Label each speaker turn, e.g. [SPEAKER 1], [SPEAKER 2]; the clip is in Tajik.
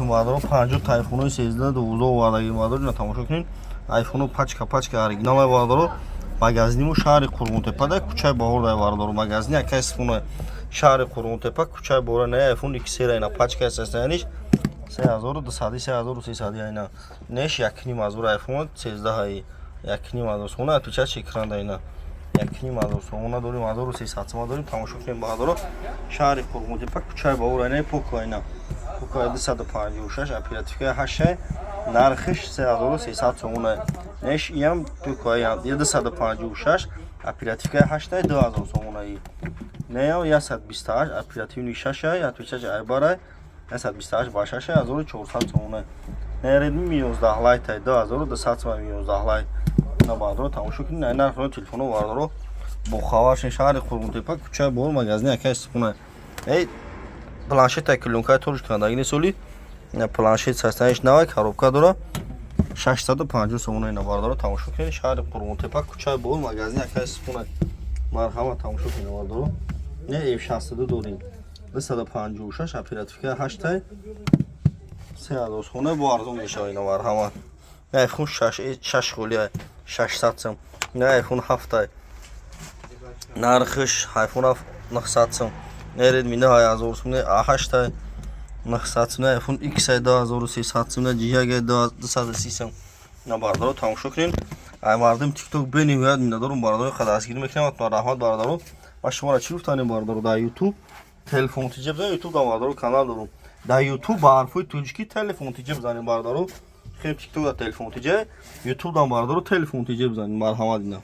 [SPEAKER 1] Бародаро, 50 та айфонои 13, 12 овардаги, бародаро, ина тамошо кунед. Айфоно пачка пачка оригинал, бародаро. Магазини мо шаҳри Қурғонтепа да, кӯчаи Баҳор да, бародаро. Магазини акай Сифона, шаҳри Қурғонтепа, кӯчаи Баҳор. На, айфон XR, ина пачка состояниш 3200, 3300, ина неш 1500. Айфон 13 1500 сомона, отпечатки экран да, ина 1500 сомона дорим, 1300 сомона дорим. Тамошо кунем, бародаро, шаҳри Қурғонтепа, кӯчаи Баҳор. Ина Поко, ина Поко 256, оперативка 8, нархиш 3300 сомона. Неш иам Поко 256, оперативка 8, 2000 сомона. Неям 128, оперативный 6, отпечатки айбара, 128 ба 6, 1400 сомона. Не, Redmi Mi 11 Lite 2200 сомона, Mi 11 Lite. На, бародаро, тамошо кунед, на нархи телефоно, бародаро, бохабар шин. Шаҳри Қурғонтепа, кӯчаи Баҳор, магазини акай Сифона. Эй, планшета плёнкаи торш кардагини соли, планшет состояниш навай, коробка дора, 650 сомона. Ина, бародаро, тамошо кунед, шаҳри Қурғонтепа, кӯчаи Баҳор, магазини акай Сифона. Марҳамат, тамошо кунед, бародаро. Не, F62 дорем, 256, оперативка 8, 3000 сомона, бо арзон мешава. Ина, марҳамат, айфон 6 холия, 600 сом. Не, айфон 7, нархиш айфон 7 900 сом. Не, Redmi 9000 сом, не, 8 900 сом. Не, айфон X 2300 сом, не, G 230 сом. На, бародаро, тамошо кунед. Ай мардум ТикТок бениҳоят миннатдорум, бародаро, дастгирӣ мекунам. Раҳмат, бародаро. Ма шуморо чӣ гуфтанем, бародаро? Дар Ютуб телефон тиҷа бизанед, Ютуб да, бародаро, канал дорум. Дар Ютуб ба ҳарфҳои тоҷикӣ телефон тиҷа бизанед, бародаро. Хел ТикТок да телефон тиҷа, Ютуб дам, бародаро, телефон тиҷа бизанед. Марҳамат, ина.